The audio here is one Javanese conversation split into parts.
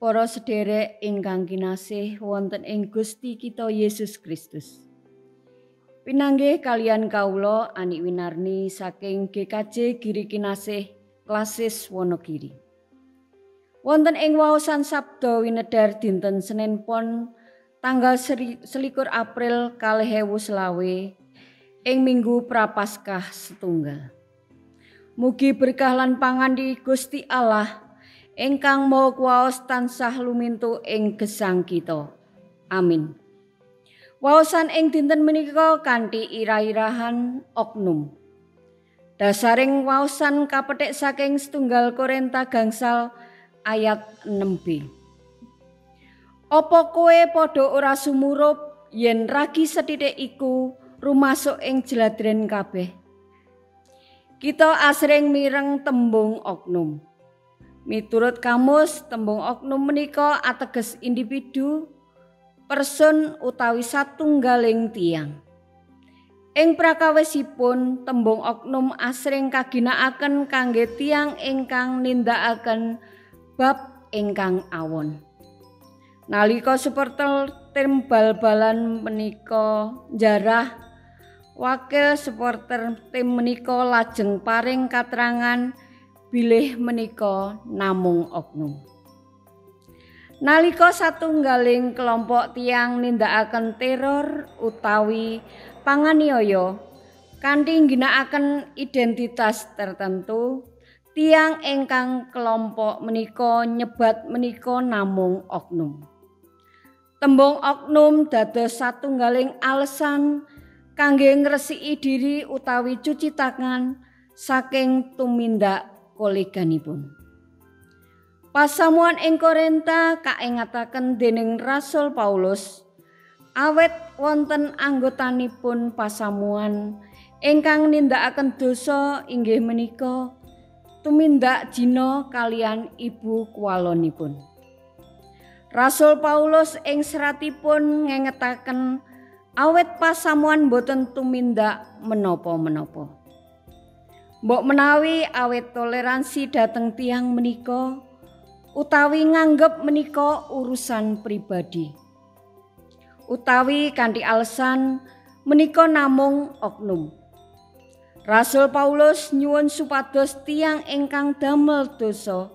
Para sederek ingkang kinasih wonten ing Gusti kita Yesus Kristus. Pinanggih kalian kawula Ani Winarni saking GKJ Giri Kinasih Klasis Wonogiri. Wonten ing waosan Sabda Winedhar dinten Senin Pon tanggal 21 April 2025 ing Minggu Prapaskah setunggal. Mugi berkah lan pangandi Gusti Allah ingkang Maha Kuwaos tansah lumintu ing gesang kita. Amin. Waosan ing dinten menika kanthi ira-irahan oknum. Dasaring waosan kapethik saking setunggal Korinta gangsal ayat 6b. Apa kowe padha ora sumurup yen ragi sethithik iku rumasuk ing jladren kabeh? Kita asring mireng tembung oknum. Miturut kamus, tembung oknum menika ateges individu, person utawi satunggaling tiyang. Ing prakawisipun, tembung oknum asring kaginakaken kangge tiyang ingkang nindakaken bab ingkang awon. Nalika supporter tim bal-balan menika njarah, wakil supporter tim menika lajeng paring katrangan bilih menika namung oknum. Nalika satunggaling kelompok tiyang nindakaken teror utawi panganiaya kanthi ngginakaken identitas tertentu, tiyang ingkang kelompok menika nyebat menika namung oknum. Tembung oknum dados satunggaling alesan kangge ngresiki diri utawi cuci tangan saking tumindak koleganipun. Pasamuan ing Korinta kaengataken dening Rasul Paulus awet wonten anggotanipun pasamuan ingkang nindakaken dosa inggih menika tumindak jina kalian ibu kuwalonipun. Rasul Paulus ing seratipun ngengetaken awet pasamuan boten tumindak menapa-menapa. Mbok menawi awet toleransi dhateng tiyang menika utawi nganggep menika urusan pribadi, utawi kanthi alasan menika namung oknum. Rasul Paulus nyuwun supados tiyang ingkang damel dosa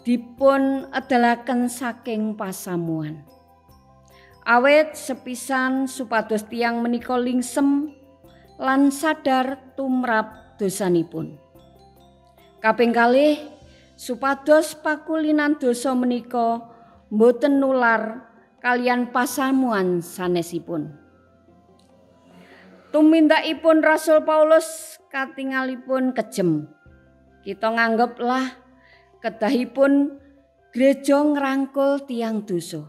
dipun edalaken saking pasamuan. Awet sepisan supados tiyang menika lingsem lan sadar tumrap dosanipun. Kaping kalih supados pakulinan dosa menika mboten nular kalian pasamuan sanesipun. Tumindakipun Rasul Paulus katingalipun kejem. Kita nganggeplah kedahipun gereja ngrangkul tiyang dosa.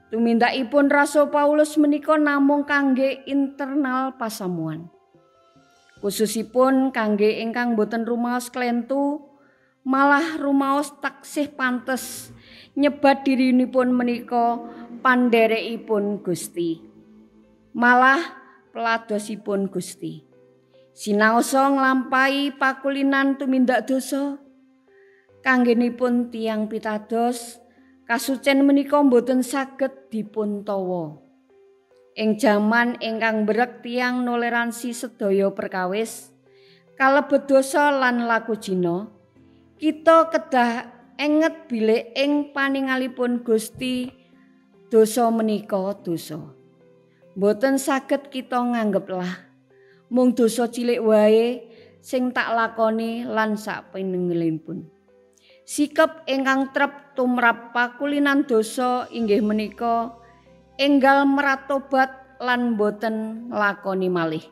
Tumindakipun Rasul Paulus menika namung kangge internal pasamuan. Khususipun kangge ingkang boten rumaos klentu, malah rumaos taksih pantes nyebat dirinipun menika pandherekipun Gusti. Malah peladosipun Gusti. Sinaosa nglampahi pakulinan tumindak dosa kanggenipun tiyang pitados, kasucen menika boten saged dipun tawa. Ing jaman ingkang berek tiyang noleransi sedaya perkawis kalebet dosa lan laku jina, kita kedah enget bilih ing paningalipun Gusti dosa menika dosa. Mboten saged kita nganggeplah mung dosa cilik wae sing tak lakoni lan sapenengelipun. Sikap ingkang trep tumrap pakulinan dosa inggih menika enggal meratobat lan boten nglakoni malih.